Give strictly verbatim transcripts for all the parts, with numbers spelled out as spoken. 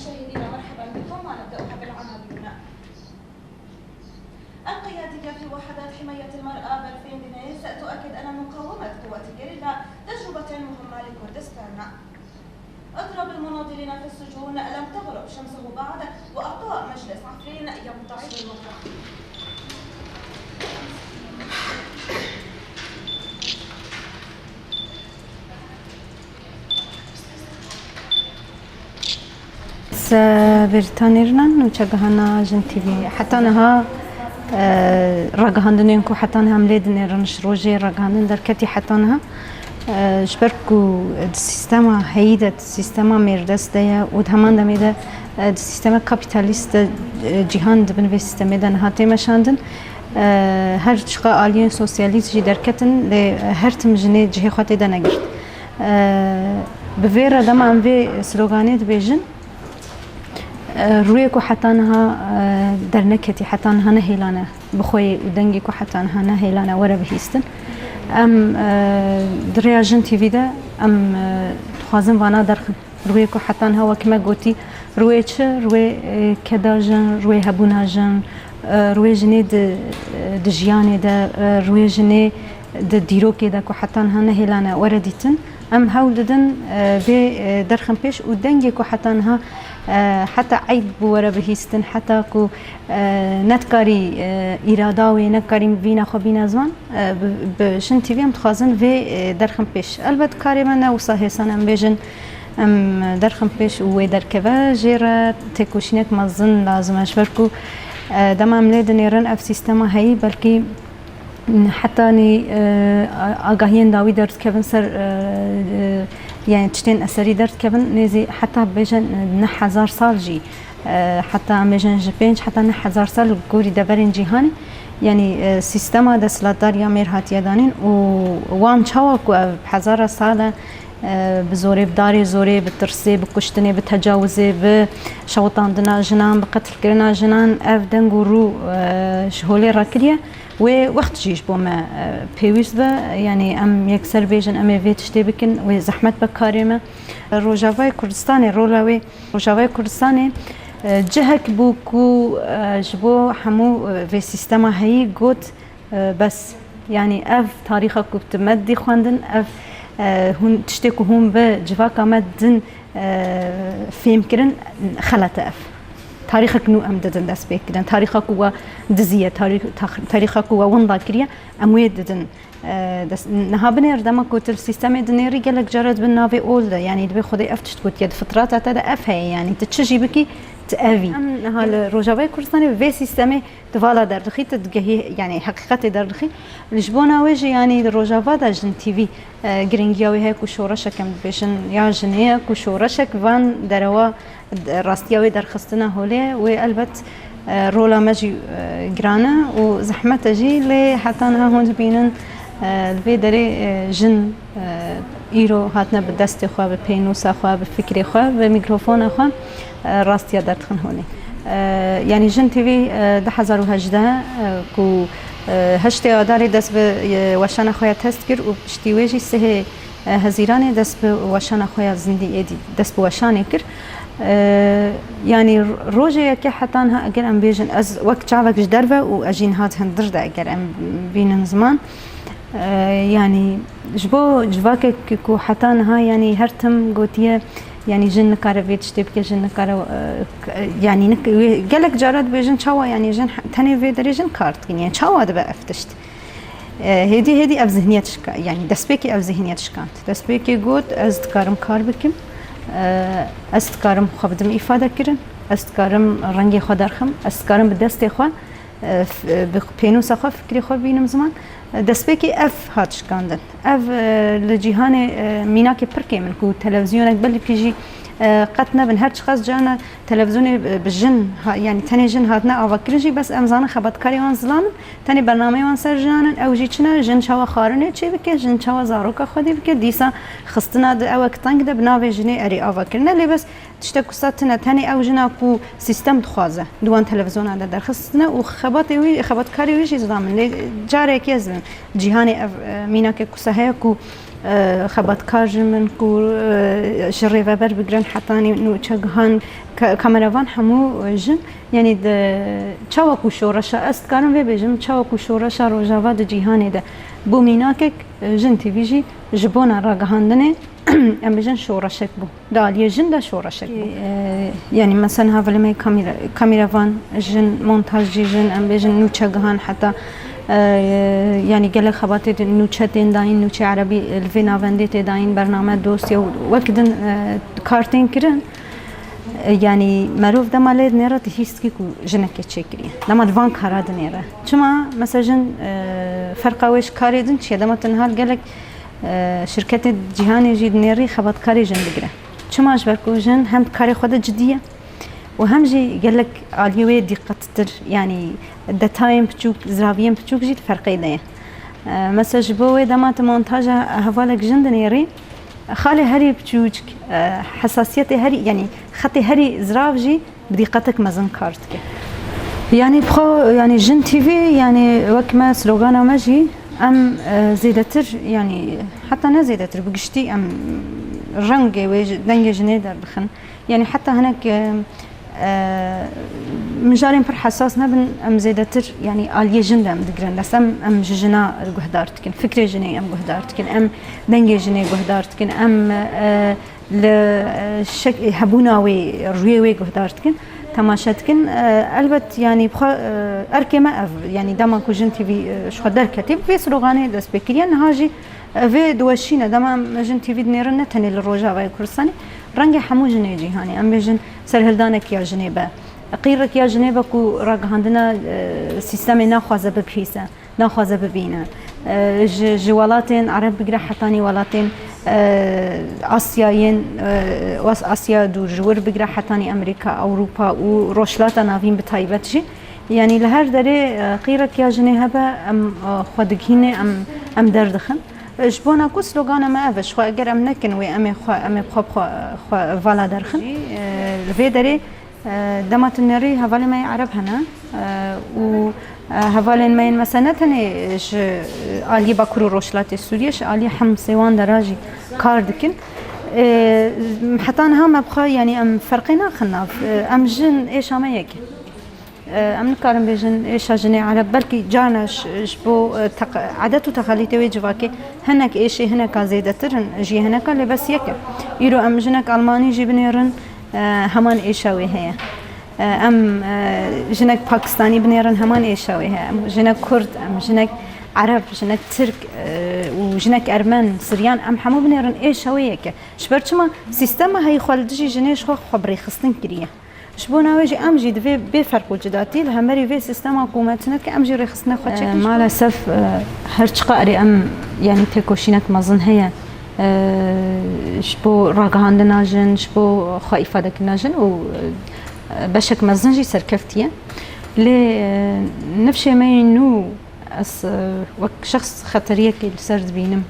مشاهدينا، مرحبا بكم، ونبدأها بالعناوين. القيادية في وحدات حماية المرأة بألفين جنيه تؤكد أن مقاومة قوات الجريلا تجربة مهمة لكردستان. اضرب المناضلين في السجون، لم تغرب شمسه بعد، وأعضاء مجلس عفرين يمتعون المطرح. Bêrîtanê rinan nûçegihana Jin T V. Heta niha, e, ragihandinên ku heta niha em lê dinêrin, ji rojê ragihandin derketî heta niha, e, ji ber ku di sîstema heyî de, di sîstema mêrdest de ye û di heman demê de, e, di sîstema kapîtalîst de, e, cîhan di bin vê sîstemê de niha tê meşandin. E, her çiqa aliyên sosyalîst jî derketin, lê her tim jinê cihê xwe tê de negirt. E, bi vê re dema em vê sloganê dibêjin, e, rûyê ku heta niha, e, derneketî, heta niha nehêlane bi xwe yê û dengê ku heta niha nehêlane were bihîstin. Em, e, di rêya Jin T V de em, e, dixwazin vana derxin. Rûyê ku heta niha wek me gotî, rûyê çi? Rûyê, e, keda jin, rûyê hebûna jin, e, rûyê jinê di, e, di jiyanê de, e, rûyê jinê di dîrokê de ku heta niha nehêlane were dîtin. Em hewl didin, e, vê, e, derxin pêş û dengê ku heta niha, e, heta eyb bû were bihîstin, heta ku, e, nedikarî, e, îrada wê, nedikarî vîna xwe bîne ziman, e, bi, bi Jin T V em dixwazin vê, e, derxin pêş. Elbet karê me ne wisa hêsan em bêjin, em derxin pêş û wê derkeve, jê re têkoşînek mezin lazim e, ji ber ku, e, dema em lê dinêrin ev sîstema heyî belkî hetanî, e, agahiyên dawî derdikevin ser, e, e, yani tiştên eserî derdikevin nêzî heta bêjin, e, neh hezar sal jî, e, heta em bêjin ji pênc heta neh hezar sal li gorî deverên cîhanê, yani, e, sîstema desthilatdariya mêr hatiye danîn û wan çawa ku ev hezara sal e, e, bi zorê, bi darê zorê, bi tirsê, bi kuştinê, bi tecawizê, bi şewitandina jinan, bi qetilkirina jinan, ev deng û rû, e, ji holê rakiriye. Wê wext jî ji bo me, e, pêwîst be, yanî em yekser bêjin, em ê vê tiştê bikin, wê zehmet be karê me. Rojavayê Kurdistanê, rola wê Rojavayê Kurdistanê, e, cihek bû ku, e, ji bo hemû, e, vê sîstema heyî got, e, bes. Yanî ev tarîxa ku tu me didî xwendin, ev, e, hûn, tiştê ku hûn bi civaka me didin, e, fêhm kirin, xelet e ev. Tarîxek nû em didin destpêkirin. Tarîxa ku we dizî ye, tarî-, tax-, tarîxa ku we winda kiriye, em wê didin. E, des-, niha binêr dema ku tu li sîstemê dinêrî gelek cara dibin navê ol de. Yanî dibê Xwedê ev tişt gotiye, di fitrata te de ev heye. Yanî tu çi jî bikî, tu ev î. Em niha li Rojavayê Kurdistanê vê sîstemê tu vala derdixî, tu digehî, yanî heqîqetê derdixî. Li ji bona wê jî, yanî di Rojava de Jin T V, e, girîngiya wê heye ku şoreşek em dibêjin ya jinê ye, ku şoreşek van derewa rastiya wê derxistina holê, wê elbet, e, rola me jî, e, giran e û zehmet e jî, lê heta niha hûn dibînin, e, li vê derê, e, jin, e, îro hatine bi destê xwe, bi pênûsa xwe, bi fikrê xwe, bi mîkrofona xwe, e, rastiya derdixin holê. E, yanî Jin T V, e, du hezar û hejdeh, e, ku, e, heştê Adarê dest bi, e, weşana xwe ya test kir û piştî wê jî sihê e, Hezîranê dest bi weşana xwe ya zindî êdî dest bi weşanê kir. E, yanî rojê yekê heta niha eger em bêjin, ez wek çavek ji derve û ez jî niha di hundir de eger em bînin ziman, e, yanî ji bo civakek ku heta niha yanî her tim gotiye, yanî jin nikare vê tiştê bike, jin nikare, e, k-, yanî nik-, wê gelek cara dibêjin çawa yanî jin he-, tenê vê derê jin kar dikin, yanî çawa dibe ev tişt? E, hêdî hêdî ev zihniyet şika-, yanî destpêkê ev zihniyet şikand. Destpêkê got, ez dikarim kar bikim, e, ez dikarim xwe bidim îfade kirin, ez dikarim rengê xwe derxim, ez dikarim bi destê xwe, e, f-, e, bi pênûsa xwe, fikrê xwe bînim ziman. E, destpêkê ev hat şikandin. Ev, e, li cîhanê, e, mînakê pir kêm in ku televîzyonek belkî jî, e, qet nebin. Her çiqas carna televîzyonê, e, bi jin ha-, yanî tenê jin hatine avakirin jî, bes em zanin xebatkarê wan zilam in. Tenê bernameyê wan ser jinan in, ew jî çi ne? Jin çawa xwarinê çêbike, jin çawa zaroka xwedî bike, dîsa xistina di ewek teng de bi navê jinê erê ava kirine. Lê bes tiştek wisa tune, tenê ew jina ku sîstem dixwaze, di wan televîzyona de derxistine û xebatê wî, xebatkarê wî jî zilam in. Lê carekê ez dibim, cîhanê ev, e, mînakek wisa heye ku Xebatkar jin min ku ji rêveber bigirin hetanî nûçegihan, kameravan hemû jin. Yanî çawa ku şoreşa, ez dikarim vê bêjim, çawa ku şoreşa Rojava di cîhanê de bû mînakek, Jin T V jî ji bona ragihandinê em bêjin şoreşek bû. Di aliyê jin de şoreşek bû. Yanî mesela niha vilê me kamîrevan jin, montajcî jin, em bêjin nûçegihan heta, yanî gelek xebatê nûçe tên dayîn, nûçe erebî li vê navendê tê dayîn, bername, dosye û wek din kar tên kirin. Yanî merov dema lê dinêre, tu hîs dikî ku jinekê çêkiriye. Dema di van kara dinêre. Çima? Mesela jin, ferqa wê ji karê din çi ye? Dema tu niha li gelek şirketê cîhanê jî dinêrî, xebatkarê jin digire. Çima? Ji ber ku jin hem di karê xwe de cidî ye û hem jî gelek aliyê wê dîqettir, yanî detayên piçûk, ziraviyên piçûk jî di ferqê de ye. Mesela ji bo wê dema tu montaja hevalek jin dinêrî, xalê herî piçûçik, hesasiyetê herî, yanî xetê herî zirav jî bi dîqetek mezin kar dike. Yanî bi xwe, yanî Jin T V, yanî wek me slogana me jî, em zêdetir, yanî heta ne zêdetir, bi giştî em rengê wê, dengê jinê derbixin. Yanî heta hinek mijarên pir hesas nebin, em zêdetir, yanî aliyê jin de em digirin dest. Em, em ji jina guhdar dikin, fikrê jinê em guhdar dikin, em dengê jinê guhdar dikin, em li hebûna wê, rûyê wê guhdar dikin, temaşe dikin. Elbet, yanî bi xwe, erkê me ev, yanî dema ku Jin T V ji xwe derketî, bi vê sloganê dest pê kiriye. Niha jî vê diweşîne, dema em Jin T V dinêrin, ne tenê li Rojavayê Kurdistanê, rengê hemû jinê cîhanê, em bêjin serhildanek ya jinê be, qîrek ya jinê be ku ragihandina sîstemê naxwaze bibihîse, naxwaze bibîne. Ji, ji welatên ereb bigire hetanî welatên Asya yên, Asya dûr, ji wir bigire hetanî Amerîka, Ewropa û Rojhilata Navîn bi taybet jî. Yanî li her derê qîrek ya jinê hebe, em xwe digihîne, em, em derdixin. Ji bona ku slogana me ev e, ji xwe eger em nekin wê, em ê xwe, em ê xwe, xwe, xwe vala derxin. Li vê derê, dema tu nerî hevalên me yê ereb hene, û hevalên me yên mesela ne tenê ji aliyê Bakur û Rojhilatê Sûriyê, ji aliyê Hemsê wan dera jî kar dikin. Heta niha me bi xwe, yanî em ferqê naxin nav. Em jin, êşa me yek e. Em nikarin bêjin êşa jinê ereb, belkî carna ji, ji bo, e, teq-, edet û texelîtê wê civakê hinek êşê hineka zêdetir in ji yê hineka, lê bes yek e. Îro em jinek Almanî jî binêrin, e, heman êşa wê heye. E, em, e, jinek Pakistanî binêrin, heman êşa wê heye. Em jinek Kurd, em jinek Ereb, jinek Tirk, e, û jinek Ermen, Siryan, em hemû binêrin êşa wê yek e. Ji ber çima? Sîstema heyî xwe li dijî jinê ji xwe xwe bi rêxistin kiriye. Ji bona wê jî em jî divê bê ferq û cidatî li hemberî vê sîstema ku me tune dike, em jî rêxistina xwe çêkin. Maalesef, e, her çiqa erê em, yanî têkoşînek mezin heye, e, ji bo ragihandina jin, ji bo xwe îfadekirina jin û, e, beşek mezin jî serkeftiye. Lê, e, nifşê me yê nû ez, e, wek şexs xeteriyekê li ser dibînim.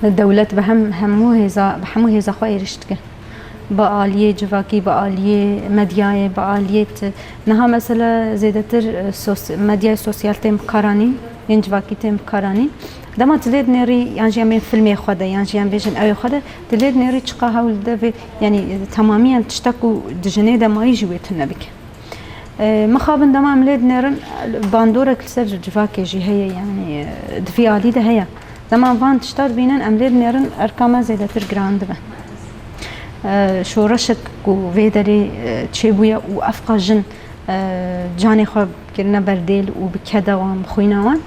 Dewlet bi hem, hemû hêza, bi hemû hêza xwe êrîş dike. Bi aliyê civakî, bi aliyê medyayê, bi aliyê t-, niha mesela zêdetir, e, sos-, medyayê sosyal tên bi kar anîn, yên civakî tên bi kar anîn. Dema tu lê dinêrî, yan jî em ên filmê xwe de, yan jî em bêjin ew ê xwe de, tu lê dinêrî çiqa hewl dide vê, yanî temamiyen tişta ku di jinê de mayî jî wê tune bike. E, mixabin dema em lê dinêrin, bandorek li ser civakê jî heye, yanî, e, di vî alî de heye. Dema van tişta dibînin, em lê dinêrin, erka me zêdetir giran dibe. E, şoreşek ku vê derê, e, çêbûye û evqa jin, e, canê xwe kirine berdêl û bi keda wan, bi xwîna wan,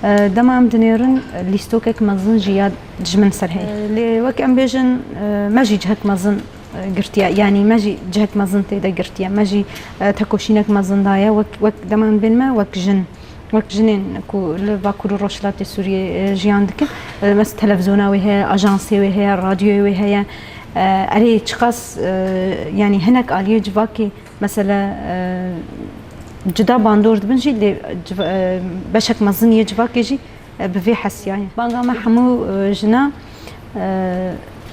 e, dema em dinêrin, lîstokek mezin jî ya dijmin ser heye. E, lê wek em bêjin, e, me jî cihek mezin girtiye. Yanî me jî cihek mezin tê de girtiye. Me jî, e, tekoşînek mezin daye. Wek, wek dema em bên me, wek jin, wek jinên ku li Bakur û Rojhilatê Sûriyê, e, jiyan dikin. E, mes-, televizyona wê heye, ajansê wê heye, radyoyê wê heye. E, erê çiqas, e, yanî hinek aliyê civakê, mesela, e, cuda bandor dibin jî, lê civ-, e, beşek mezin yê civakê jî e, bi vê hesiya ye. Banga me hemû, e, jina, e,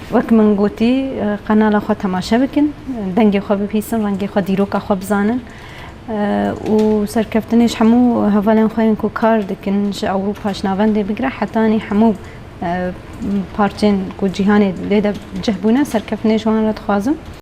wek min gotî, e, qenala xwe temaşe bikin, dengê xwe bibihîsin, rengê xwe, dîroka xwe bizanin. E, û serkeftinê ji hemû hevalên xwe yên ku kar dikin, ji Ewropa, ji navendê bigire, hetanî hemû E, Parçên ku cîhanê lê de cih bûne, serkeftinê ji wan re dixwazim.